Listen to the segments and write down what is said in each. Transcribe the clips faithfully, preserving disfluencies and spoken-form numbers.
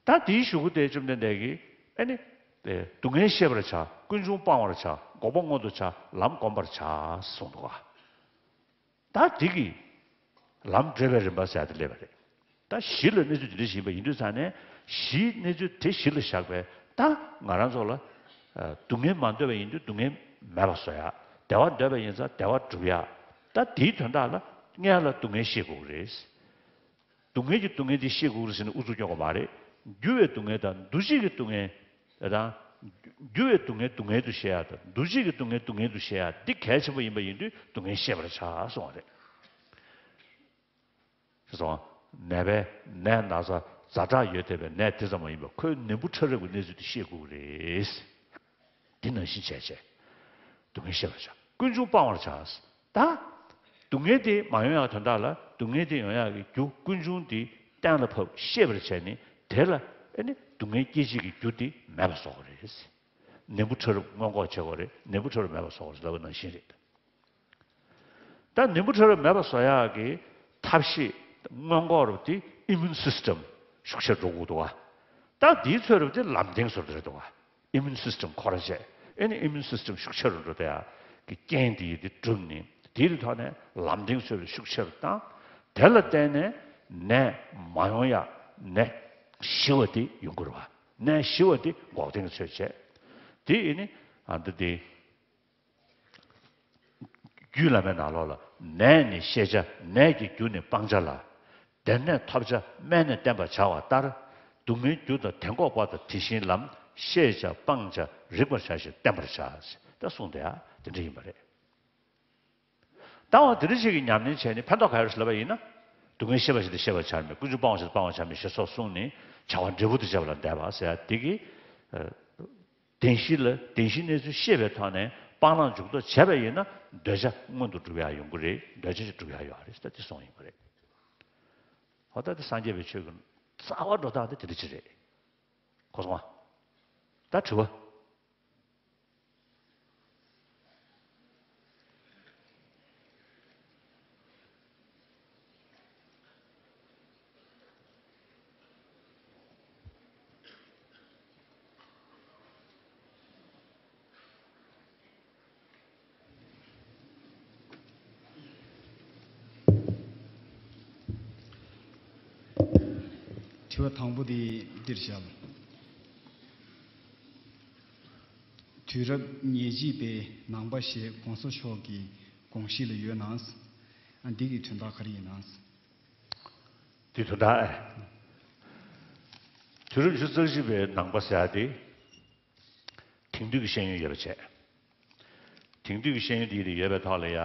ད་དེའི་གཞུག་གུ་དེ་བཅོམ་ལྡན་འདས་ཀྱིས་ཨ་ནི། སྡུག་བསྔལ་ཤེས་པར་བྱ། ཀུན་འབྱུང་སྤང་བར་བྱ། འགོག་པ་མངོན་དུ་བྱ། ལམ་བསྒོམ་པར་བྱ་གསུངས་འདུག་ག་ད་དེ་གིས་ལམ་བགྲོད་པའི་རིམ་པ་ཟེར་ཡ་དེ་སླེབས་པ་རེད། ད་གཞི་ལ་གནས་ཚུལ་དེ་འདྲ་ཞིག་ཡིན་པ་ཡིན་དུས་ཙང་ནས་གཞིའི་གནས་ཚུལ་དེ་གཞི་ལ་བཞག་པས་ད་ང་རང་ཚོ་ལ་སྡུག་བསྔལ་མ་འདོད་པ་ཡིན་དུས་སྡུག་བསྔལ་མེད་པ་བཟོ་ཡ། བདེ་བ་འདོད་པ་ཡིན་ཙང་བདེ་བ་སྒྲུབ་ཡ། ད་དེའི་དོན་དག་ལ་སྔོན་ལ་སྡུག་བསྔལ་ཤེས་དགོས་ཀྱི་རེད། སྡུག་བསྔལ་གྱི་སྡུག་བསྔལ་དེ་ཤེས་དགོས་ཀྱི་རེད་ཟེར་ནས་ཨུ་ཚུགས་རྒྱག་དགོས་མ་རེད། འགྱུར་བའི་སྡུག་བསྔལ་དང་འདུ་བྱེད་ཀྱི་སྡུག་བསྔལ་དང་། འགྱུར་བའི་སྡུག་བསྔལ་སྡུག་བསྔལ་དུ་ཤེས་ཡ་དང་འདུ་བྱེད་ཀྱི་སྡུག་བསྔལ་སྡུག་བསྔལ་དུ་ཤེས་ཡ་འདི་གལ་ཆེན་པོ་ཡིན་པ་ཡིན་དུས་སྡུག་བསྔལ་ཤེས་པར་བྱ་གསུངས་པ་རེད། ཞེས་སོ། ནད་པའི་ནད་ན་ཚ་ཛ་དྲག་ཡོད་བསྡད་པའི་ནད་དེ་ཙམ་མ་ཡིན་པར་ཁོའི་ནད་འབུ་ཕྲ་རབ་ཀྱི་གནས་ཚུལ་དེ་ཤེས་དགོས་ཀྱི་རེད། དེ་ནང་བཞིན་བྱས་བྱས། སྡུག་བསྔལ་ཤེས་པར་བྱ། ཀུན་འབྱུང་སྤང་བར་བྱ། ད། སྡུག་བསྔལ་དེ་མ་ཡོང་ཡག་དོན་དག་ལ་སྡུག་བསྔལ་དེ་ཡོང་ཡག་གི་རྒྱུ་ཀུན་འབྱུང་དེ་གཏན་ལ་ཕབ་ཤེས་པར་བྱས་ནས་དེ་ལ་ཨ་ནི་སྡུག་བསྔལ་སྐྱེད་བྱེད་ཀྱི་རྒྱུ་དེ་མེད་པ་བཟོ་དགོས་རེད། ནད་འབུ་ཕྲ་རབ་སྔོན་འགོག་བྱེད་དགོས་རེད། ནད་འབུ་ཕྲ་རབ་མེད་པ་བཟོ་དགོས་རེད་ལབ་པ་ནང་བཞིན་རེད། ད་ནད་འབུ་ཕྲ་རབ་མེད་པ་བཟོ་ཡག་གི་ཐབས་ཤེས་སྔོན་འགོག་རབ་དེ་ཨི་མུན་སི་སི་ཊམ་ཤུགས་ཆེར་འགྲོ་དགོས་འདུག་ག་ད་དེའི་ཚོད་རབ་དེ་ལམ་སྟེང་བཟོ་འདྲ་འདུག་ག་ཨི་མུན་སི་སི་ཊམ་ཁོ་ར་བྱས། ཨེ་ནི་ཨི་མུན་སི་སི་ཊམ་ཤུགས་ཆེར་འགྲོ་དེ་ཡག་གི་རྐྱེན་དེ་ཡི་དེ་བསྒྲུབས་ནས་དེའི་ཐོག་ནས་ལམ་སྟེང་བཟོ་རབ་ཤུགས་ཆེར་བཏང་། དེ་ལ་བརྟེན་ནས་ནད་མ་ཡོང་ཡག་ནད་ཞི་བ་དེ་ཡོང་གི་རེད་བ། ནད་ཞི་བ་དེ་འགོག་བདེན་གྱི་ཚོད་བྱས། དེ་ཨེ་ནི་ཨ་འདི་དེ། རྒྱུད་བླ་མའི་ནང་ལོགས་ལ་ནད་ནི་ཤེས་བྱ་ནད་ཀྱི་རྒྱུ་ནི་སྤང་བྱ་ལ། བདེར་གནས་ཐོབ་བྱ་སྨན་ནི་བསྟེན་པར་བྱ་བ་ལྟར། སྡུག་བསྔལ་རྒྱུ་དང་དེ་འགོག་པ་དང་དེ་བཞིན་ལམ། ཤེས་བྱ་སྤང་བྱ་རིག་པར་བྱ་ཞེས་བསྟན་པར་བྱ། ད་གསུངས་དེ་ཡ་དེ་འདྲ་ཡིན་པ་རེད། ད་འོ་དེ་འདྲ་ཞིག་གི་ཉམས་ལེན་བྱས་ནས་ཕན་ཐོགས་ག་རེ་ལབ་པ་ཡིན་ན། སྡུག་བསྔལ་ཤེས་པ་ཞིག་དང་ཤེས་པར་བྱར་མེད། ཀུན་འབྱུང་སྤང་བ་ཞིག་དང་སྤང་བར་བྱར་མེད་ཞེས་སོགས་གསུངས་ནས་བྱ་བ་འབྲས་བུ་དང་བཅས་པ་ལ་འདས་པ་ཟེར་ཡ་དེ་གི། བདེན་བཞི་ལ་བདེན་བཞིའི་གནས་ཚུལ་ཤེས་པའི་ཐོག་ནས་སྤང་བླང་འཇུག་ལྡོག་བྱས་པ་ཡིན་ན་འདོད་ཆགས་མངོན་དུ་འགྲུབ་ཡག་ཡོང་གི་རེད། འདོད་ཆགས་ཅིག་འགྲུབ་ཡག་ཡོད་རེད་ཟེར་དེ་གསུངས་ཡོང་གི་རེད། ཧོ་ད་དེ་སངས་རྒྱས་པའི་ཆོས་ཀྱི་རྩ་བ་འགྲོ་སྟངས་དེ་དེ་འདྲ་ཅིག་རེད། གོ་སོང་ང་། ད་དྲི་བ། དྲི་བ་དང་པོ་དེ་འདིར་བཞག་དུས་རབས་ཉེར་གཅིག་པའི་ནང་པ་ཞེས་གོང་ས་མཆོག་གི་དགོངས་གཞི་ལ་ཡོད་ན། འདི་གི་དོན་དག་ག་རེ་ཡིན་ན། དེ་དོན་དག་ཨེ། དུས་རབས་ཉི་ཤུ་རྩ་གཅིག་པའི་ནང་པ་ཟེར་ཡ་དེ། དེང་དུས་ཀྱི་ཤེས་ཡོན་ཡོད་པ་བྱས། དེང་དུས་ཀྱི་ཤེས་ཡོན་དེ་ཡོད་པའི་ཐོག་ལ་ཡ།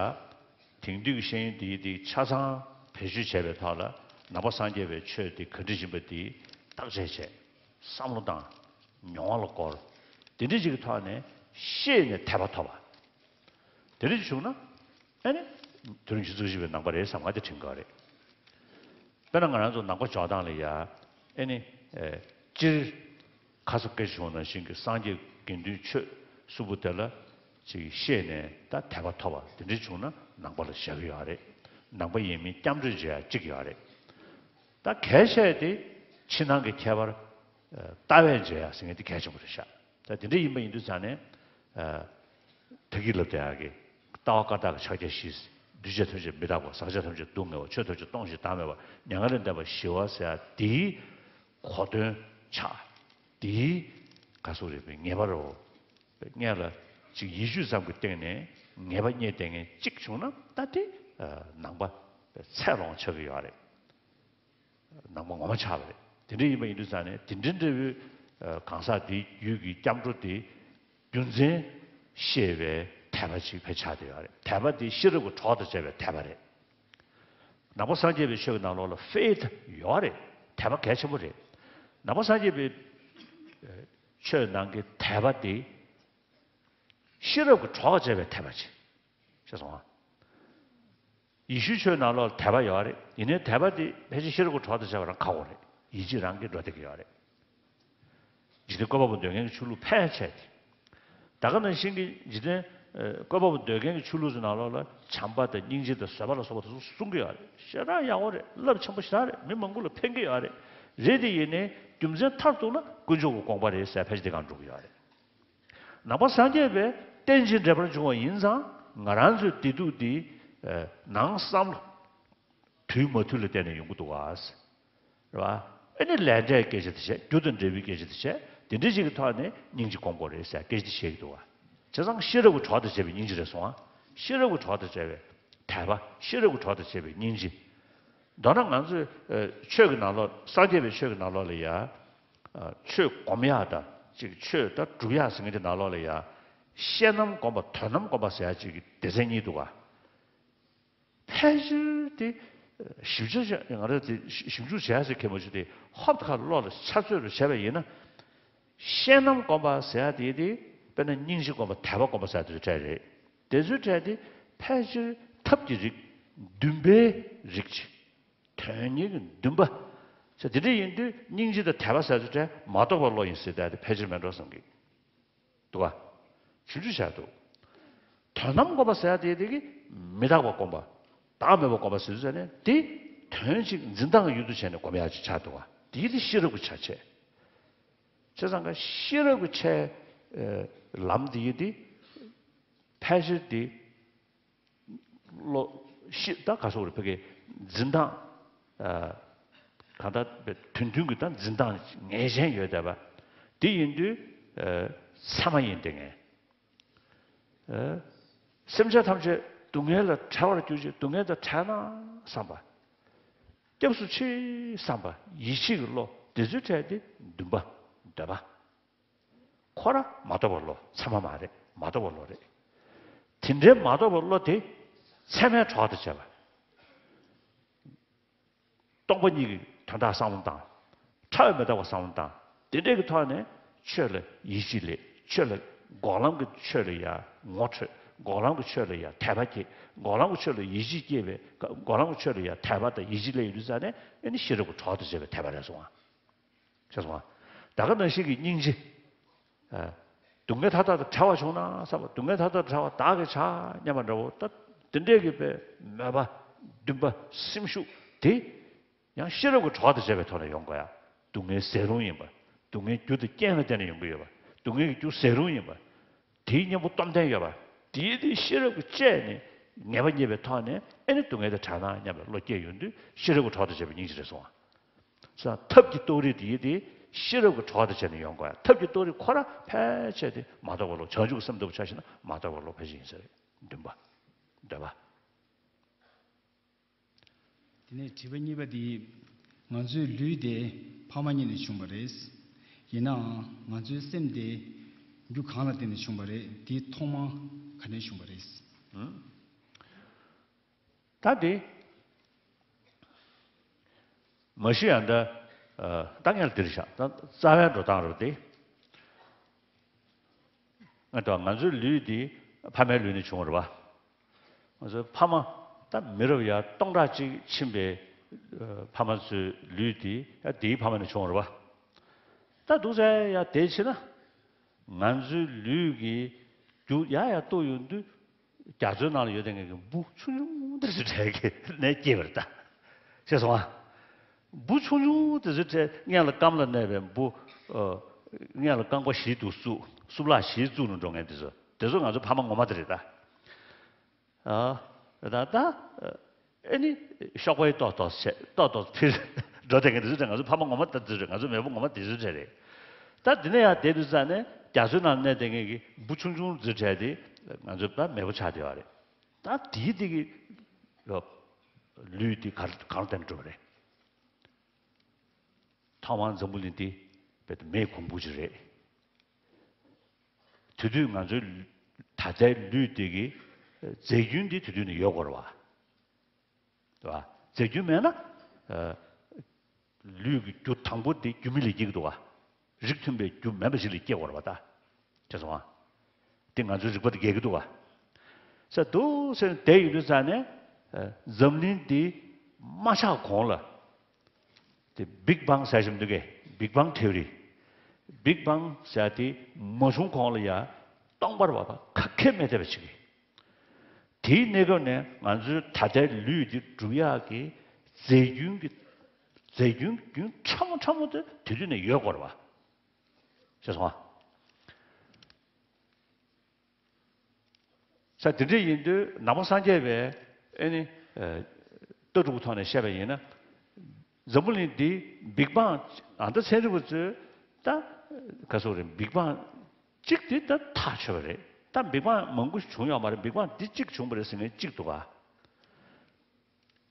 དེང་དུས་ཀྱི་ཤེས་ཡོན་དེ་དེ་ཆ་ཚང་བེད་སྤྱོད་བྱས་པའི་ཐོག་ལ་ནང་པ་སངས་རྒྱས་པའི་ཆོས་དེ་ག་འདྲ་ཡིན་པ་དེ་བརྟག་དཔྱད་བྱས། བསམ་བློ་བཏང་། མྱོང་བ་ལ་བསྐོར། དེ་འདྲ་ཅིག་གི་ཐོག་ནས་ཤེས་ནས་དད་པ་ཐོབ་པ། དེ་འདྲ་ཅིག་བྱུང་ན། ཨེ་ནི། དུས་རབས་ཉི་ཤུ་རྩ་གཅིག་པའི་ནང་པ་རེད་བསམ་ང་དེ་དྲན་གྱི་རེད། དཔེར་ན་ང་རང་ཚོ་ནང་པ་འཇོག་སྟངས་ལ་ཡ། ཨེ་ནི། ཨེ། སྤྱིར། ཁ་སང་སྐད་ཆ་བྱུང་ནང་བཞིན་གྱི་སངས་རྒྱས་དགེ་འདུན་ཆོས་གསུམ་པོ་དེ་ལ་ཅིག་ཤེས་ནས་ད་དད་པ་ཐོབ་པ་དེ་འདྲ་བྱུང་ན་ནང་པ་ལ་བཞག་གི་ཡོད་རེད། ནང་པ་ཡིན་མིན་སྐྱབས་འགྲོས་བྱེད་ཡ་གཅིག་ཡོད་རེད། ད་གལ་ཆེ་དེ་ཕྱི་ནང་གི་ཁྱད་པར་ལྟ་བས་འབྱེད་ཡ་ཟེར་མཁན་དེ་གལ་ཆེན་པོ་རེད་ཤག་ད་དེ་འདྲ་ཡིན་པ་ཡིན་དུས་ཙང་ནས་ད་གིན་ལབ་བསྡད་ཡ་གི་ལྟ་བ་བཀའ་རྟགས་ཀྱི་ཕྱག་རྒྱ་བཞི། འདུས་བྱས་ཐམས་ཅད་མི་རྟག་པ། ཟག་བཅས་ཐམས་ཅད་སྡུག་བསྔལ་བ། ཆོས་ཐམས་ཅད་སྟོང་ཞིང་བདག་མེད་པ། མྱ་ངན་ལས་འདས་པ་ཞི་བ་ཟེར་ཡ་དེའི་གོ་དོན་ཆགས། དེའི་ག་སོགས་རེད་པས་ངེས་པ་རོ། སྔོན་ལ་ཅིག་ཡིད་དཔྱོད་ཙམ་གྱི་སྟེང་ནས་ངེས་པ་རྙེད་བསྡད་མཁན་གཅིག་བྱུང་ན་ད་དེ་ནང་པ་ཚད་ལོངས་ཆགས་ཀྱི་ཡོད་རེད། ནང་པ་ངོ་མ་ཆགས་པ་རེད། དེ་འདྲ་ཡིན་པ་ཡིན་དུས་ཙང་ནས་དེ་འདྲའི་འབྲས་བུའི་གང་ཟག་དེའི་རྒྱུད་ཀྱི་སྐྱབས་འགྲོ་དེ་རྒྱུ་མཚན་ཤེས་པའི་དད་པ་ཅིག་ཕལ་ཆགས་བསྡད་ཡོད་རེད། དད་པ་དེ་ཤེས་རབ་ཀྱི་གྲོགས་དང་བཅས་པའི་དད་པ་རེད། ནང་པ་སངས་རྒྱས་པའི་ཆོས་ཀྱི་ནང་ལོགས་ལ་ཕེ་ཐི་ཡོད་རེད། དད་པ་གལ་ཆེན་པོ་རེད། ནང་པ་སངས་རྒྱས་པའི་ཆོས་ནང་གི་དད་པ་དེ་ཤེས་རབ་ཀྱི་གྲོགས་བཅས་པའི་དད་པ་ཅིག་ཤེས་སོང་ཨ། ཡེ་ཤུའི་ཆོས་ནང་ལོགས་ལ་དད་པ་ཡོད་རེད། ཡིན་ནའི་དད་པ་དེ་ཕལ་ཆེར་ཤེས་རབ་ཀྱི་གྲོགས་དང་བཅས་པ་རང་ཁག་པོ་རེད། ཡིད་ཆེས་རང་གིས་འགྲོ་བསྡད་ཀྱི་ཡོད་རེད། འཇིག་རྟེན་བཀོད་པ་པོ་འདོད་མཁན་གྱི་ཆོས་ལུགས་ཕལ་ཆེར་དེ། ད་ག་ནང་བཞིན་གྱི་འཇིག་རྟེན་བཀོད་པ་པོ་འདོད་མཁན་གྱི་ཆོས་ལུགས་ཚོའི་ནང་ལོགས་ལ་བྱམས་པ་དང་སྙིང་རྗེ་དང་བཟོད་པ་ལ་སོགས་པ་དེ་ཚོ་གསུང་གི་ཡོད་རེད། ཞེ་དྲག་ཡག་པོ་རེད། རླབས་ཆེན་པོ་ཞེ་དྲག་རེད། མི་མང་པོ་ལ་ཕན་གྱི་ཡོད་རེད། རེད། དེ་ཡིན་ནའི་རྒྱུ་མཚན་མཐར་གཏུགས་ན་དཀོན་མཆོག་གི་དགོངས་པ་རེད་ཟེར་ཕལ་ཆེར་དེ་གང་འགྲོ་གི་ཡོད་རེད། ནང་པ་སངས་རྒྱས་པའི་རྟེན་ཅིང་འབྲེལ་པར་འབྱུང་བ་ཡིན་ཙང་ང་རང་ཚོའི་བདེ་སྡུག་འདི་ནང་བསམ་བློ་དུས་མ་དུས་ལ་བརྟེན་ནས་ཡོང་གི་འདུག་ག་རེད་བ། ཨ་ནི་ལས་འབྲས་སྐད་ཆ་དེ་བྱས། རྒྱུ་དང་འབྲས་བུའི་སྐད་ཆ་དེ་བྱས། དེ་འདྲ་ཞིག་གི་ཐོག་ནས་སྙིང་རྗེ་སྒོམ་དགོས་རེད་ཟེར་སྐད་ཆ་དེ་བཤད་ཀྱི་འདུག་བ། བྱས་ཙང་ཤེས་རབ་ཀྱི་གྲོགས་དང་བཅས་པའི་སྙིང་རྗེ་རེད་སོང་ཨ། ཤེས་རབ་ཀྱི་གྲོགས་དང་བཅས་པའི་དད་པ། ཤེས་རབ་ཀྱི་གྲོགས་དང་བཅས་པའི་སྙིང་རྗེ། མདོར་ན་ང་ཚོས་ཆོས་ཀྱི་ནང་ལོགས། སངས་རྒྱས་པའི་ཆོས་ཀྱི་ནང་ལོགས་ལ་ཡ། ཆོས་སྒོམ་ཡག་དང་ཅིག་ཆོས་ད་སྒྲུབ་ཡག་ཟེར་མཁན་དེ་ནང་ལོགས་ལ་ཡ། བཤད་ནམ་སྒོམ་པ། དོན་ནམ་སྒོམ་པ་ཟེར་ཡག་ཅིག་གི་སྡེ་ཚན་གཉིས་འདུག་ག་ཕལ་ཆེར་དེ་ཞིབ་ཆ་བྱ། ང་རང་དེ་ཞིབ་འཇུག་བྱས་ཟེར་མཁན་མ་བྱུང་སྟེ། ཧོབ་ཁ་བློ་ལ་ཆ་མཚོན་རུ་བྱས་པ་ཡིན་ན། བཤད་ནམ་སྒོམ་པ་ཟེར་ཡ་དེ་དེ་དཔེར་ན་སྙིང་རྗེ་སྒོམ་པ། དད་པ་སྒོམ་པ་ཟེར་ཡ་དེ་ཚོའི་གྲས་རེད། དེ་ཚོའི་གྲས་དེ་ཕལ་ཆེར་ཐབས་ཀྱི་རིགས། འདུན་པའི་རིགས་ཅིག་དོན་གཉེར་གྱི་འདུན་པ་ཟེར་དེ་འདྲ་ཡིན་དུས། སྙིང་རྗེ་དང་དད་པ་ཟེར་ཚོའི་གྲས་མ་རྟོགས་པ་བློ་ཡིན་ཟེར་ཡ་དེ་ཕལ་ཆེར་མེད་འགྲོ་བསམ་གི། འདུག་ག་ཞིབ་འཇུག་བྱས་འདུག་དོན་ནམ་སྒོམ་པ་ཟེར་ཡ་དེ་དེ་གི་མི་རྟག་པ་སྒོམ་པ། བདག་མེད་པ་སྒོམ་པ་ཟེར་ཚུལ་ནི་དེ་དོན་གཅིག་འཛིན་སྟངས་ཀྱི་ཡུལ་དུ་བྱས་ནས་སྒོམ་ཡག་ཅིག་ཆགས་འདུག་ག་དེ་དེ་ཤེས་རབ་ཀྱི་ཆ་བྱས། བྱས་ཙང་ཀ་ཤེས་རབ་ཀྱི་ཆའི་ལམ་དེ་དེ་ཕལ་ཆེར་དེ་བློ་ཤེས། ད་ག་སོགས་རེད། ཕ་གི་འཛིན་སྟངས། གང་ལྟར་དོན་མཐུན་གྱི་ད་འཛིན་སྟངས་ངེས་ཅན་ཡོད་བསྡད་པ་དེ་ཡིན་དུས། ཚད་མ་ཡིན་ཏེ་ངེས། སེམས་ཅན་ཐམས་ཅད་སྡུག་བསྔལ་ལ་བྲལ་བར་གྱུར་ཅིག་སྡུག་བསྔལ་དང་བྲལ་ན་བསམ་པ། སྐྱབས་སུ་མཆི་བསམ་པ། ཡིད་ཆེས་ཀྱི་བློ། དེ་ཚོའི་གྲས་དེ་འདུན་པ། འདོད་པ། ཁོ་རང་མ་རྟོགས་པ་བློ། ཚད་མ་མ་རེད། མ་རྟོགས་པ་བློ་རེད། དེ་འདྲའི་མ་རྟོགས་པ་བློ་དེ་ཚད་མའི་གྲོགས་དང་བཅས་པ། སྟོང་པ་ཉིད་ཀྱི་དོན་དག་བསམ་བློ་བཏང་། ཕྲ་བའི་མི་རྟག་པ་བསམ་བློ་བཏང་། དེ་འདྲའི་གི་ཐོག་ནས་ཆོས་ལ་ཡིད་ཆེས་སླེབས། ཆོས་ལ། འགོག་ལམ་གྱི་ཆོས་ལ་ཡ་ངོ་འཕྲོད། འགོག་ལམ་གྱི་ཆོས་ལ་ཡ་དད་པ་སྐྱེ། འགོག་ལམ་གྱི་ཆོས་ལ་ཡིད་ཆེས་སྐྱེས་པའི། འགོག་ལམ་གྱི་ཆོས་ལ་ཡ་དད་པ་དང་ཡིད་ཆེས་སླེབས་ཡོང་དུས་ཙ་ནས། ཨ་ནི་ཤེས་རབ་ཀྱི་གྲོགས་དང་བཅས་པའི་དད་པ་རེད་སོང་ང་། ཤེས་སོང་ང་། ད་ག་ནང་བཞིན་གྱི་སྙིང་རྗེ། ཨ། སྡུག་བསྔལ་མཐའ་དག་དང་བྲལ་བ་བྱུང་ན་བསམ་པ། སྡུག་བསྔལ་མཐའ་དག་དང་བྲལ་བ་བདག་གིས་བྱ་སྙམ་པ་འདྲ་བོ། ད་དེ་འདྲས་ཀྱི་པའི་མོས་པ། འདུན་པ། སེམས་ཤུགས་དེ་ཡང་ཤེས་རབ་ཀྱི་གྲོགས་དང་བཅས་པའི་ཐོག་ནས་ཡོང་དགོས་ཡ། སྡུག་བསྔལ་ཟད་རུང་ཡིན་པ། སྡུག་བསྔལ་རྒྱུ་དང་རྐྱེན་ལ་བརྟེན་ནས་ཡོང་གི་ཡོད་པ། སྡུག་བསྔལ་གྱི་རྒྱུ་ཟད་རུང་ཡིན་པ། དེའི་གཉེན་པོ་སྟོབས་ལྡན་ཡོད་པ། དེའི་དེ་ཤེས་རབ་ཀྱིས་དཔྱད་ནས་ངེས་པ་རྙེད་པའི་ཐོག་ནས། ཨ་ནི་སྡུག་བསྔལ་དེ་བྲལ་ན་སྙམ་པའི་བློ་སྐྱེས་ཡོང་དུས་ཤེས་རབ་ཀྱི་གྲོགས་དང་བཅས་པའི་སྙིང་རྗེ་རེད་སོང་ང་། ས་ཐབས་ཀྱི་རྟོགས་རིགས་དེ་ཡི་དེ་ཤེས་རབ་ཀྱི་གྲོགས་དང་བཅས་ནས་ཡོང་དགོས་ཡ། ཐབས་ཀྱི་རྟོགས་རིགས་ཁོ་རང་ཕལ་ཆེར་དེ་མ་རྟོགས་པ་བློ། བྱང་ཆུབ་ཀྱི་སེམས་ལྟ་བུ་ཆ་བཞག་ན་མ་རྟོགས་པ་བློ་ཕལ་ཆེར་ཡིན་ས་རེད། འདུན་པ། འདོད་པ། དེ་ནས་དྲི་བ་གཉིས་པ་དེ། ང་ཚོའི་ལུས་དེ་ཕ་མ་གཉིས་ནས་བྱུང་བ་རེད། ཡིན་ནའང་ང་ཚོའི་སེམས་དེ་རྒྱུ་གང་ལ་བརྟེན་ནས་བྱུང་བ་རེད། དེ་ཐོག་མ་ག་ནས་བྱུང་བ་རེད། ཨང་། ད་དེ་མ་གཞི་ཡང་ད། ཨ། ད་ངས་འདིར་བཞག་ད་རྩ་བའི་འགྲོ་སྟངས་རེད་དེ། ང་ད་ང་ཚོའི་ལུས་འདི་ཕ་མའི་ལུས་ནས་བྱུང་བ་རེད་པ། ང་ཚོའི་ཕ་མ་ད་མི་རབས་ཡར་སྟོང་ཕྲག་གཅིག་ཕྱིན་པའི། ཨ། ཕ་མ་ཚོའི་ལུས་འདི་ཡང་དེའི་ཕ་མ་ནས་བྱུང་བ་རེད་པ། ད་འདུག་ཟེར་ཡ་དེ་བྱས་ན། ང་ཚོའི་ལུས་ཀྱི་རྒྱུ་ཡ་ཡ་གཏོགས་ཡོང་དུས། རྒྱ་མཚོའི་ནང་ལ་ཡོད་དེ་ངེད་ཀྱི་འབུ་ཆུང་ཆུང་དེ་ཚོའི་གྲས་ཀྱི་ནས་སྐྱེས་པ་རེད་ད། ཤེས་སོང་ཨ། འབུ་ཆུང་ཆུང་དེ་ཚོའི་གྲས་སྔོན་ལ་སྐམ་ལ་གནས་པའི་འབུ། ཨ། སྔོན་ལ་རྐང་པ་བཞི་འདུག་གསུ། གསུམ་ལ་བཞི་བཙུགས་ནས་འགྲོ་མཁན་དེ་ཚོ། དེ་ཚོ་ང་ཚོ་ཕ་མ་ངོ་མ་དེ་རེད་ད། ཨ། ད་ད། ཨེ་ནི། གཤོག་པའི་ཏོག་ཏོག་བྱས། ཏོག་ཏོག་འཕེལ་འགྲོ་བསྡད་མཁན་དེ་ཚོ་ང་ཚོ་ཕ་མ་ངོ་མ་ད་དེ་ཚོ་རེད། ང་ཚོ་མེས་པོ་ངོ་མ་དེ་ཚོའི་གྲས་རེད། ད་དེ་ནས་ཡར་བསྡད་དུས་ཙ་ནས་རྒྱ་མཚོའི་ནང་གནས་བསྡད་མཁན་གྱི་འབུ་ཆུང་ཆུང་དེ་ཚོའི་གྲས་དེ་ང་ཚོ་ད་མེས་པོ་ཆགས་བསྡད་པ་རེད། ད་དེའི་དེ་གི་ལུས་དེ་ག་གང་ལ་བརྟེན་འགྲོ་བ་རེད། ཐོག་མར་འཛམ་བུ་གླིང་འདི་རྦད་དེ་མེའི་གོང་བུ་ཅིག་རེད། དེ་དུས་ང་ཚོའི་ད་ལྟའི་ལུས་འདི་གི་རྫས་རྒྱུན་འདི་དེ་དུས་ནས་ཡོད་དགོས་རེད་བ། རེད་བ། རྫས་རྒྱུན་མེད་ན། ཨ། ལུས་ཀྱི་རྒྱུ་དང་པོ་འདི་རྒྱུ་མེད་ལས་སྐྱེ་གི་འདུག་བ། རིགས་མཐུན་པའི་རྒྱུ་མེད་པ་ཞིག་ལས་སྐྱེ་དགོས་རེད་བ་ད། ཤེས་སོང་ཨ། འདི་ང་ཚོའི་རིག་པ་འདི་འགལ་གྱི་འདུག་བ། ས་འདུག་ཟེར་ནས་བསྡད་ཡོང་དུས་ཙ་ནས། ཨ། འཛམ་གླིང་འདི་མ་ཆགས་གོང་ལ། དེ་བིག་བང་ཟེར་བཞིན་འདུག་གས། བིག་བང་ཐེའོ་རི། བིག་བང་ཟེར་དེ་མ་བྱུང་གོང་ལ་ཡ་སྟོང་པར་བབས་པ་ག་གེ་མེད་བསྡད་པ་ཅིག་གིས། དེའི་གནས་སྐབས་ནས་ང་ཚོའི་ད་ལྟའི་ལུས་འདི་སྒྲུབ་ཡག་གི་རྫས་རྒྱུན་གྱི་ རྫས་རྒྱུན་རྒྱུན་ཕྲ་མོ་ཕྲ་མོ་དེ་དེ་དུས་ནས་ཡོད་དགོས་རེད་བ། ཤེས་སོང་ཨ། ས་དེ་འདྲ་ཡིན་དུས་ནང་པ་སངས་རྒྱས་པས་ཨེ་ནི་ལྟ་གྲུབ་ཀྱི་ཐོག་ནས་བཤད་པ་ཡིན་ན། འཛམ་བུ་གླིང་འདི་བིག་བང་ཨ་མདོ་ཚན་རིག་པ་ཚོས་ད་ག་སོག་རེད། བིག་བང་གཅིག་དེ་ད་ཐག་ཆོད་པ་རེད། ད་བིག་བང་མང་པོ་བྱུང་ཡོད་མ་རེད། བིག་བང་འདི་གཅིག་བྱུང་བ་རེད་ཟེར་མཁན་གཅིག་འདུག་ག་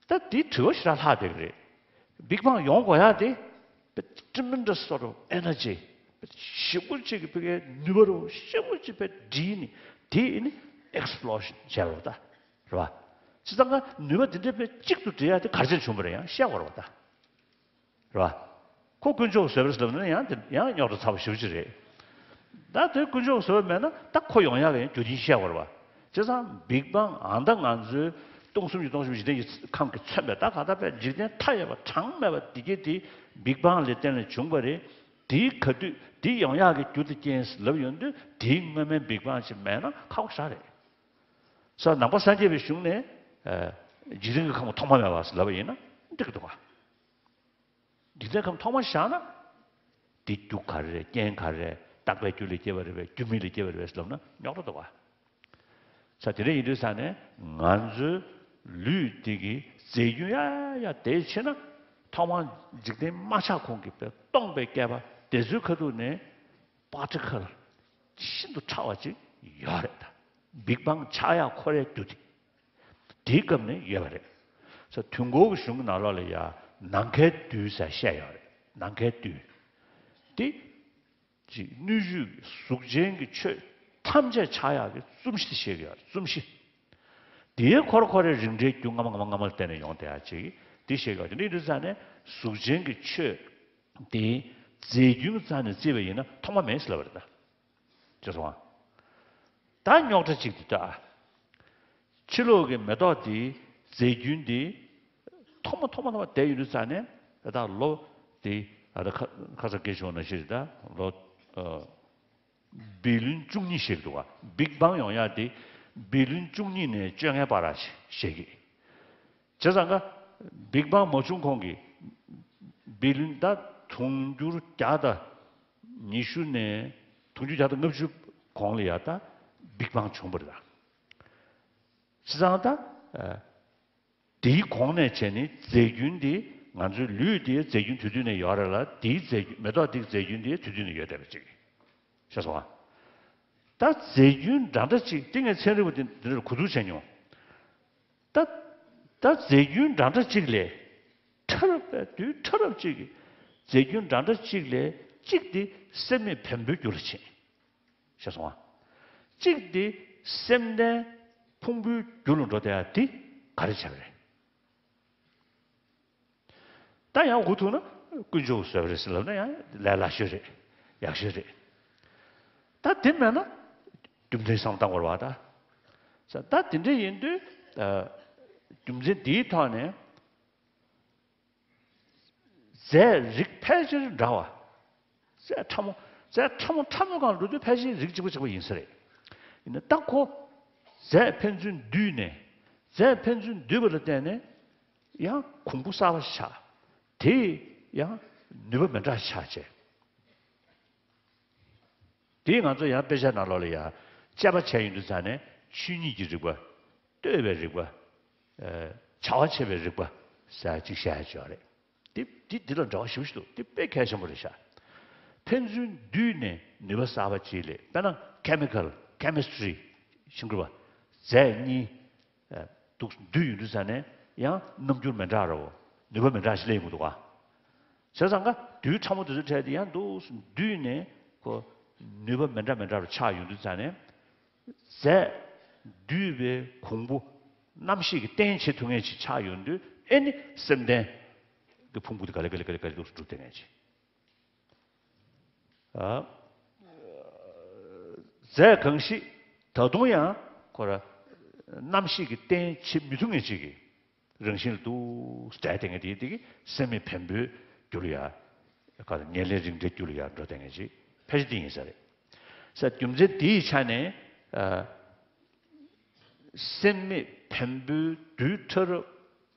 ད་འདི་དྲི་བ་ཞེ་དྲག་ལྷག་བསྡད་ཀྱི་རེད། བིག་བང་ཡོང་དགོས་ཡག་དེ་པེ་tremendous sort of energy པེ་ཞེ་པོ་ཅིག་གི་པེ་ནུས་པ་རུ་ཞེ་པོ་ཅིག་པེ་བསྒྲིལ་ནས་དེ་ནི་explosion བྱས་པ་རེད་ད། རེད་བ། བྱས་ཙང་ཀ་ནུས་པ་དེ་འདྲ་པེ་གཅིག་ཏུ་བསྒྲིལ་ཡག་དེ་ག་རེ་བྱས་བྱུང་བ་རེད། ཡང་བཤད་དགོས་རེད་བ་ད། རེད་བ། ཁོ་དཀོན་མཆོག་བཟོས་པ་རེད་ལབ་ན་ཡང་དེ་ཡང་རྙོག་དྲ་ཚ་པོ་ཞེ་པོ་ཅིག་རེད། ད་དེ་དཀོན་མཆོག་བཟོས་པ་མེད་ན་ད་ཁོ་ཡོང་ཡག་གི་རྒྱུ་རྐྱེན་བཤད་དགོས་རེད་བ། བྱས་ཙང་བིག་བང་ཨ་ད་ང་ཚོའི་སྟོང་གསུམ་གྱི་སྟོང་གསུམ་འཇིག་རྟེན་གྱི་ཁམས་ཀྱིས་མཚོན་པའི་ད་ག་ད་པའི་འཇིག་རྟེན་མཐའ་ཡས་པ་གྲངས་མེད་པ་འདི་གྱད་དེ་བིག་བང་ལ་བརྟེན་ནས་བྱུང་བ་རེད། དེའི་ག་དུས་དེ་ཡོང་ཡག་གི་རྒྱུ་དེ་རྐྱེན་ལབ་ཡོང་དུས་དེའི་སྔོན་མའི་བིག་བང་ཅིག་མེད་ན་ཁག་པོ་ཞེ་དྲག་རེད། ས་ནང་པ་སངས་རྒྱས་པའི་གཞུང་ནས་འཇིག་རྟེན་གྱི་ཁམས་ཐོག་མ་མེད་པ་ལབ་པ་ཡིན་ན་འགྲིག་གི་འདུག་ག་འཇིག་རྟེན་ཁམས་ཐོག་མ་བཞག་ན། དེ་རྒྱུ་ག་རེ་རེད། རྐྱེན་ག་རེ་རེད། རྟག་པའི་རྒྱུ་ལས་སྐྱེ་བ་རེད་པས། རྒྱུ་མེད་ལས་སྐྱེ་བ་རེད་པས་ལབ་ན་རྙོག་དྲ་འདུག་ག་ས་དེ་འདྲ་ཡིན་དུས་ས་ནས་ང་ཚོའི་ལུས་འདི་གི་རྫས་རྒྱུན་ཡ་ཡ་དེ་ཕྱིན་ན། ཐོག་མར་འཇིག་རྟེན་མ་ཆགས་གོང་གི་པའི་སྟོང་པའི་བསྐལ་པ་དེ་ཚོའི་ཁ་ཐུག་ནས་པར་ཊི་ཀལ་ཤིན་ཏུ་ཕྲ་བ་ཅིག་ཡོད་རེད་ད། བིག་བང་ཆགས་ཡག་ཁོ་རའི་རྒྱུ་དེ། དེའི་སྐབས་ནས་ཡོད་པ་རེད། ས་དུས་འཁོར་གྱི་གཞུང་གི་ནང་ལོགས་ལ་ཡ་ནམ་མཁའི་རྡུལ་ཟེར་བཤད་ཡོད་རེད། ནམ་མཁའི་རྡུལ་དེ་ཅིག་སྣོད་བཅུད་གཟུགས་ཅན་གྱི་ཆོས་ཐམས་ཅད་ཆགས་ཡག་གི་རྩོམ་གཞི་དེ་བཤད་ཀྱི་ཡོད་རེད། རྩོམ་གཞི་དེའི་ཁོ་ར་ཁོ་རའི་རིགས་འདྲའི་རྒྱུ་སྔ་མ་སྔ་མ་སྔ་མ་ལ་བརྟེན་ནས་ཡོང་བསྡད་ཡག་ཅིག་དེ་བཤད་ཀྱི་ཡོད་རེད། དེ་འདྲ་ཡིན་དུས་ཙང་ནས་གཟུགས་ཅན་གྱི་ཆོས་དེ་རྫས་རྒྱུན་རྩ་ནས་བརྩིས་པ་ཡིན་ན་ཐོག་མ་མེད་ཟེར་ལབ་པ་རེད་ད། ཅེས་སོང་ང་། ད་རྙོག་དྲ་གཅིག་འདི་ལྟ། ཕྱི་ལོགས་ཀྱི་མེ་ཏོག་འདིའི་རྫས་རྒྱུན་འདི་ཐོག་མ་ཐོག་མ་ཐོག་མ་བསྡད་ཡོད་དུས་ཙང་ནས་ད་ལོ་འདི་ཨ་ད་ཁ་ཁ་ས་སྐད་ཆུང་ན་ཞིག་རེད་ད། ལོ་ཨ་བི་ལིན་བཅུ་གཉིས་ཞིག་འདུག་ག་བིག་བང་ཡོང་ཡག་འདི་བི་ལིན་བཅུ་གཉིས་ནས་བཅོ་ལྔའི་བར་ཞིག་གི་བྱས་ཙང་ཀ་བིག་བང་མ་བྱུང་གོང་གི་བི་ལིན་ད་དུང་ཕྱུར་བརྒྱ་དང་ཉི་ཤུ་ནས་དུང་ཕྱུར་བརྒྱ་དང་ལྔ་བཅུ་གོང་ལ་ཡ་ད་བིག་བང་བྱུང་བ་རེད་ད། བྱས་ཙང་ད་དེའི་གོང་ནས་བྱས་ནས་རྫས་རྒྱུན་འདི་ང་ཚོའི་ལུས་འདིའི་རྫས་རྒྱུན་དེ་དུས་ནས་ཡོད་རེད་ལ། དེའི་རྫས་རྒྱུན་མེ་ཏོག་འདིའི་རྫས་རྒྱུན་འདི་དེ་དུས་ནས་ཡོད་བསྡད་པ་ཅིག་ཤེས་སོང་ང་། ད་རྫས་རྒྱུན་འདྲ་འདྲ་ཅིག་དེ་ངས་ཚན་རིག་པ་དེ་འདི་འདྲར་གོ་བསྡུར་བྱས་མྱོང་། ད་ད་རྫས་རྒྱུན་འདྲ་འདྲ་ཅིག་ལས་ཕྲ་རབ་པའི་རྡུལ་ཕྲ་རབ་ཅིག་གི་རྫས་རྒྱུན་འདྲ་འདྲ་ཅིག་ལས་གཅིག་དེ་སེམས་མེད་བེམ་པོའི་རྒྱུ་ལ་ཕྱིན། ཤེས་སོང་ང་། གཅིག་དེ་སེམས་ལྡན་ཕུང་པོའི་རྒྱུ་ལ་འགྲོ་བསྡད་ཡ་དེ་ག་རེ་བྱས་པ་རེད། ད་ཡང་འུ་ཐུག་ན་དཀོན་མཆོག་གིས་བཟོས་པ་རེད་ཟེར་ལབ་ན་ཡང་ལས་སླ་ཤོས་རེད། ཡག་ཤོས་རེད། ད་དེ་མེད་ན་རྒྱུ་མཚན་བསམ་བློ་བཏང་དགོས་རེད་བ་ད། ས་ད་དེ་འདྲ་ཡིན་དུས་ཨ་རྒྱུ་མཚན་འདིའི་ཐོག་ནས་རྫས་རིགས་ཕལ་ཆེར་འདྲ་བ། རྫས་ཕྲ་མོ་རྫས་ཕྲ་མོ་ཕྲ་མོའི་སྒང་འགྲོ་དུས་ཕལ་ཆེར་རིགས་གཅིག་པ་གཅིག་པ་ཡིན་ས་རེད། ཡིན་ན་ད་ཁོ་རྫས་ཕན་ཚུན་འདུས་ནས་རྫས་ཕན་ཚུན་འདུས་པ་ལ་བརྟེན་ནས་ཡང་གོང་བུ་གསར་པ་ཆགས། དེ་ཡང་ནུས་པ་མི་འདྲ་ཆགས་བྱས། དེས་ང་ཚོ་ཡང་དཔེ་ཆ་ནང་ལོགས་ལ་ཡང་དཔྱད་པ་བྱས་ཡོང་དུས་ཙང་ནས་ཆོས་ཉིད་ཀྱི་རིག་པ། ལྟོས་པའི་རིག་པ། ཨ་བྱ་བ་བྱེད་པའི་རིག་པ་ཟེར་ཅིག་བཤད་ཡ་ཅིག་ཡོད་རེད། དེ་དེ་འདི་ལ་འབྲེལ་བ་ཞེ་པོ་ཞིག་འདུག་དེ་དཔེ་གལ་ཆེན་པོ་རེད་ཤག་ཕན་ཚུན་འདུས་ནས་ནུས་པ་གསར་པ་ཅིག་སླེབས། དཔེར་ན་chemical chemistry ཤིང་འབྲུ་བ། རྫས་གཉིས་ཨ་འདུག་འདུས་ཡོང་དུས་ཙང་ནས་ཡང་རྣམ་འགྱུར་མི་འདྲ་རོ། ནུས་པ་མི་འདྲ་ཞིག་སླེབས་ཡོང་གི་འདུག་ག་བྱས་ཙང་ཀ་རྡུལ་ཕྲ་མོ་དེ་ཚོའི་གྲས་དེ་ཡང་འདུག་འདུས་ནས་ཁོ་ནུས་པ་མི་འདྲ་མི་འདྲ་རུ་ཆགས་ཡོང་དུས་ཙང་ནས། རྫས་འདུས་པའི་གོང་བུ་རྣམ་ཤེས་ཀྱི་རྟེན་བྱེད་ཐུབ་མཁན་ཅིག་ཆགས་ཡོང་དུས་ཨེ་ནི་སེམས་ལྡན་གྱི་ཕུང་པོ་དེ་ག་ལེ་ག་ལེ་ག་ལེ་ག་ལེ་འདུག་སེ་གྲུབ་བསྡད་མཁན་ཅིག་ཨ། རྫས་གང་ཞིག་ད་དུང་ཡང་ཁོ་ར་རྣམ་ཤེས་ཀྱི་རྟེན་བྱེད་མི་ཐུབ་མཁན་ཅིག་གི་རང་བཞིན་ལ་འདུག་སེ་བསྡད་བསྡད་མཁན་དེ་དེ་གི་སེམས་མེད་བེམ་པོའི་རྒྱུ་ལ་ཡ། ཁ་ཉེར་ལེན་རིགས་འདྲའི་རྒྱུ་ལ་ཡ་འགྲོ་བསྡད་མཁན་ཅིག་ཕལ་ཆེར་དེ་ཡིན་ས་རེད། ས་རྒྱུ་མཚན་དེའི་ཆ་ནས་ཨ། སེམས་མེད་བེམ་པོའི་རྡུལ་ཕྲ་རབ་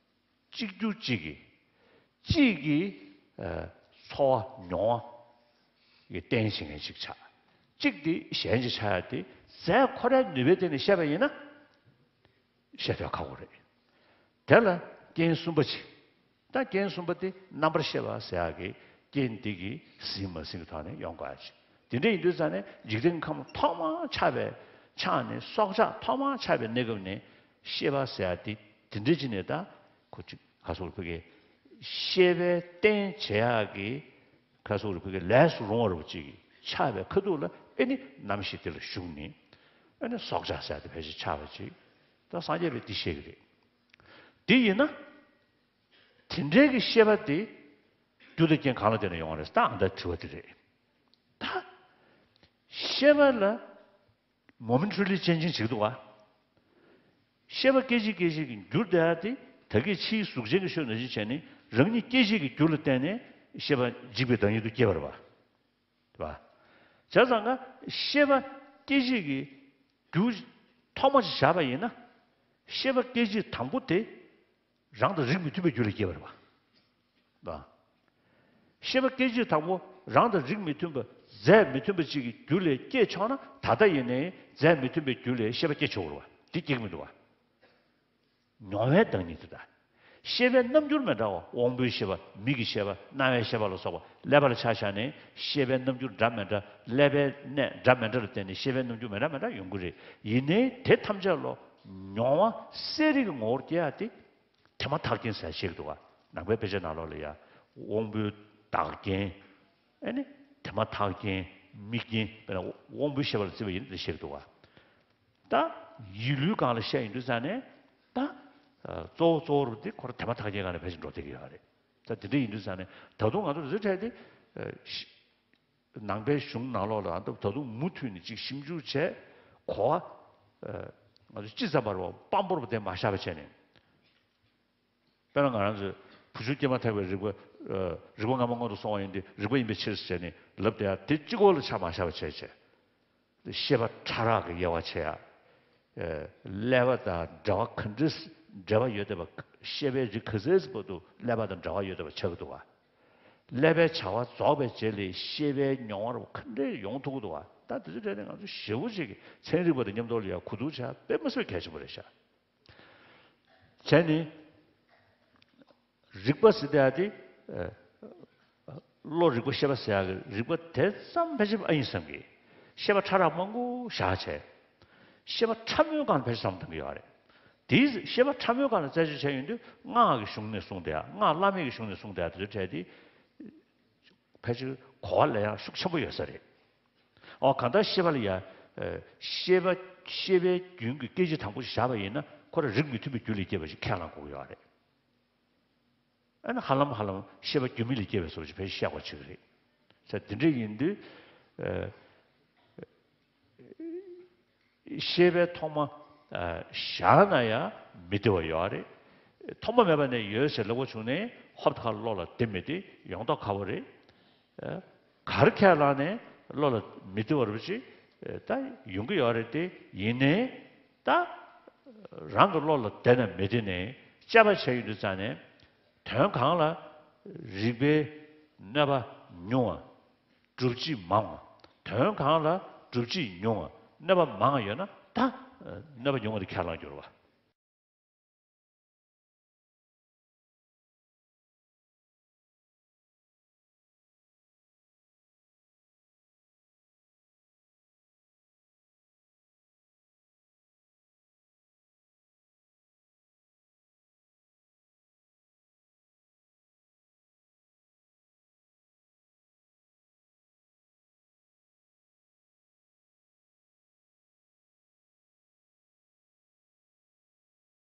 གཅིག་གྱུར་གཅིག་གིས་ གཅིག་གིས་ཚོར་བ་མྱོང་བ་གི་རྟེན་བྱེད་མཁན་ཅིག་ཆགས། གཅིག་དེ་གཞན་ཅིག་ཆགས་ཡ་དེ་རྫས་ཁོ་རའི་ནུས་པའི་སྟེང་ནས་བཤད་པ་ཡིན་ན། བཤད་ཐུབ་ཁག་པོ་རེད། དེ་ལ་རྐྱེན་གསུམ་པ་ཅིག་ད་རྐྱེན་གསུམ་པ་དེ་རྣམ་པར་ཤེས་པ་ཟེར་ཡག་གི་རྐྱེན་འདི་གིས་ཟིན་མ་ཟིན་གྱི་ཐོག་ནས་ཡོང་དགོས་ཡ་ཅིག་དེ་འདྲ་ཡིན་དུས་ཙང་ནས་འཇིག་རྟེན་ཁམས་ཐོག་མར་ཆགས་པའི་ཆགས་ནས་སྲོག་ཆགས་ཐོག་མར་ཆགས་པའི་གནས་སྐབས་ནས་ཤེས་པ་ཟེར་ཡ་དེ་དེ་འདྲ་ཅིག་ནས་ད་ཁོ་ཅིག་ག་སོགས་ཕ་གི་ཤེས་པའི་རྟེན་བྱེད་ཡག་གི་ཁ་སོགས་རུ་ཕ་གི་ལས་སུ་རུང་བ་རུ་ཅིག་ཆགས་པའི་ཁ་ཐུག་ལ་ཨེ་ནི་རྣམ་ཤེས་དེ་ལ་ཞུགས་ནས་ཨེ་ནི་སྲོག་ཆགས་ཟེར་ཡ་དེ་ཕལ་ཆེར་ཆགས་པ་ཅིག་ད་སངས་རྒྱས་པས་འདི་བཤད་ཀྱི་རེད། འདི་ཡིན་ན། དེ་འདྲའི་གི་ཤེས་པ་དེ་རྒྱུ་དང་རྐྱེན་གང་ལ་བརྟེན་ནས་ཡོང་བ་རེད། ད་ཨ་ད་དྲི་བ་དེ་རེད། ད་ཤེས་པ་ལ་momentarily changing་བྱེད་ཀྱི་འདུག་བ། ཤེས་པ་སྐད་ཅིག་སྐད་ཅིག་གིས་འགྱུར་བསྡད་ཡ་དེ་ད་གིན་ཕྱིའི་གཟུགས་ཅན་གྱི་ཆོས་ནང་བཞིན་བྱས་ནས་རང་ཉིད་སྐད་ཅིག་གི་རྒྱུ་ལ་བརྟེན་ནས་ཤེས་པ་འཇིག་པའི་བདག་ཉིད་དུ་སྐྱེ་བ་རེད་བ། རེད་བ། བྱས་ཙང་ཀ་ཤེས་པ་སྐད་ཅིག་གི་རྒྱུ་ཐོག་མ་ཅིག་བཞག་པ་ཡིན་ན། ཤེས་པ་སྐད་ཅིག་དང་པོ་དེ་རང་དང་རིགས་མི་མཐུན་པའི་རྒྱུ་ལས་སྐྱེ་བ་རེད་བ། ཤེས་པ་སྐད་ཅིག་དང་པོ་རང་དང་རིགས་མི་མཐུན་པ་རྫས་མི་མཐུན་པ་ཅིག་གི་རྒྱུ་ལས་སྐྱེས་ཆོག་ན་ད་ལྟ་ཡིན་ནའི་རྫས་མི་མཐུན་པའི་རྒྱུ་ལས་ཤེས་པ་སྐྱེ་ཆོག་རེད་བ། འདི་སྐྱེ་གི་མི་འདུག་བ། མྱོང་བའི་བདག་ཉིད་དེ་དང་། ཤེས་པའི་རྣམ་འགྱུར་མི་འདྲ་བ་དབང་པོའི་ཤེས་པ་མིག་གི་ཤེས་པ་རྣ་བའི་ཤེས་པ་ལ་སོགས་པ་ཀླད་པ་ལ་ཆ་བཞག་ནས་ཤེས་པའི་རྣམ་འགྱུར་འདྲ་མི་འདྲ་ཀླད་པའི་གནས་འདྲ་མི་འདྲ་ལ་བརྟེན་ནས་ཤེས་པའི་རྣམ་འགྱུར་མི་འདྲ་མི་འདྲ་ཡོང་གི་རེད། ཡིན་ནའི་དེ་ཐམས་ཅད་ལོ་མྱོང་བ་གསལ་རིག་གི་ངོ་བོར་སྐྱེ་ཡ་དེ། དེ་མ་ཐག་རྐྱེན་ཟེར་བཤད་ཀྱི་འདུག་བ། ནང་པའི་དཔེ་ཆ་ནང་ལོགས་ལ་ཡ། དབང་པོའི་བདག་རྐྱེན། ཨེ་ནི། དེ་མ་ཐག་རྐྱེན། དམིགས་རྐྱེན། དཔེར་ན་དབང་པོའི་ཤེས་པ་ལ་བརྩི་བ་ཡིན་ན་དེ་བཤད་ཀྱི་འདུག་བ། ད། ཡིད་ལུས་སྒང་ལ་བཤད་ཡིན་དུས་ཙང་ནས། ད། གཙོ་བོ་གཙོ་བོ་རུ་དེ་ཁོ་ར་དེ་མ་ཐག་རྐྱེན་སྒང་ལ་ཕལ་ཆེར་འགྲོ་བསྡད་ཀྱི་ཡོད་རེད། ད་དེ་འདྲ་ཡིན་དུས་ཙང་ནས་ད་དུང་ང་ཚོ་རི་ཁྲལ་དེ། ནང་པའི་གཞུང་ནང་ལོགས་ལ་ད་དུང་མུ་མཐུད་ནས་ཅིག་ཞིབ་འཇུག་བྱས། གོ་བ། ང་ཚོ་ཅི་ཙམ་པར་བ་དཔང་པོར་བ་དེ་མ་བཞག་པ་བྱས་ནས། དཔེར་ན་ང་རང་ཚོས་བུ་ཆུང་སྐྱེས་མ་ཐག་པའི་རིག་པ། རིག་པ་སྔ་མ་སྔོན་དུ་སོང་བ་ཡིན་ཏེ་རིག་པ་ཡིན་པའི་ཕྱིར་ཟེར་ནས་ལབ་བསྡད་ཡ་དེ་གཅིག་པོ་ལ་ཆ་མ་བཞག་པ་བྱས་བྱས། ཤེས་པ་ཕྲ་རགས་ཀྱི་དབྱེ་བ་ཕྱེ་ཡ། ཀླད་པ་དང་འབྲེལ་བ་ག་འདྲ་འབྲེལ་བ་ཡོད་བསྡད་པ། ཤེས་པའི་རིགས་ག་ཚོད་བར་དུ་ཀླད་པ་དང་འབྲེལ་བ་ཡོད་བསྡད་པ་ཆགས་ཀྱི་འདུག་བ། ཀླད་པའི་བྱ་བ་རྫོགས་པའི་རྗེས་ལ་ཤེས་པའི་མྱོང་བ་ག་འདྲ་ཡོང་ཐུབ་ཀྱི་འདུག་བ། ད་དེ་ཚོ་གྲས་ནས་ང་ཚོ་ཞེ་པོ་ཅིག་གི་ཚན་རིག་པ་དང་མཉམ་དུ་ལ་ཡ་གོ་བསྡུར་བྱ་དཔེ་མི་སྲིད་གལ་ཆེན་པོ་རེད་ཤག་བྱས་ནས། རིག་པ་ཟེར་དེ་ཡ་དེ། བློ་རིག་པ་ཤེས་པ་ཟེར་ཡ་གི་རིག་པ་དེ་ཙམ་ཕལ་ཆེར་ཨ་ཡིན་བསམ་གི། ཤེས་པ་ཕྲ་རགས་མང་པོ་བཞག་བྱས། ཤེས་པ་ཕྲ་མོའི་སྒང་ལ་ཕལ་ཆེར་བསམ་བཏང་གི་ཡོད་རེད། དེའི་ཤེས་པ་ཕྲ་མོའི་སྒང་ལ་རྩད་གཅོད་བྱས་ཡོང་དུས་སྔགས་ཀྱི་གཞུང་ནས་གསུངས་དེ་ཡ། སྔགས་བླ་མེད་ཀྱི་གཞུང་ནས་གསུངས་དེ་ཡ་དེ་ཚོ་གྲས་དེ། ཕལ་ཆེར་གོ་བ་ལེན་ཡག་ཤུགས་ཆེན་པོ་ཡོད་ས་རེད། ཨོ་གང་ལྟར་ཤེས་པ་ལ་ཡ། ཤེས་པ་ཤེས་པའི་རྒྱུན་གྱི་སྐད་ཅིག་དང་པོ་ཞིག་བཞག་པ་ཡིན་ན་ཁོ་རང་རིགས་མི་མཐུན་པའི་རྒྱུ་ལས་སྐྱེས་པ་ཞིག་ཁས་བླངས་དགོས་ཀྱི་ཡོད་རེད། ཨ་ནི་ཧ་ལམ་ཧ་ལམ་ཤེས་པ་རྒྱུ་མེད་ལས་སྐྱེས་པའི་བཟོ་ཞིག་ཕལ་ཆེར་བཤད་དགོས་ཆགས་ཀྱི་རེད། ས་དེ་འདྲ་ཡིན་དུས། ཤེས་པའི་ཐོག་མ་བཞག་ན་ཡང་མི་བདེ་བ་ཡོད་རེད། ཐོག་མ་མེད་པ་ནས་ཡོད་ཟེར་ལབ་པ་བྱུང་ནས་ཧོབ་ཏེ་ཁ་བློ་ལ་བདེ་མི་བདེ་ཡོང་མདོག་ཁ་པོ་རེད། གར་ཁས་བླངས་ནས་བློ་ལ་མི་བདེ་བ་རུ་ཅིག་ད་ཡོང་གི་ཡོད་རེད་དེ། ཡིན་ནའི་ད་རང་གི་བློ་ལ་བདེ་ན་མི་བདེ་ནས་དཔྱད་པ་བྱས་ཡོང་དུས་ཙང་ནས་དོན་གང་ལ་རིགས་པའི་གནོད་པ་ཉུང་བ། སྒྲུབ་བྱེད་མང་བ། དོན་གང་ལ་སྒྲུབ་བྱེད་ཉུང་བ་གནོད་པ་མང་བ་ཡོད་ན་ད་གནོད་པ་ཉུང་བ་དེ་ཁས་བླངས་རྒྱུ་རེད་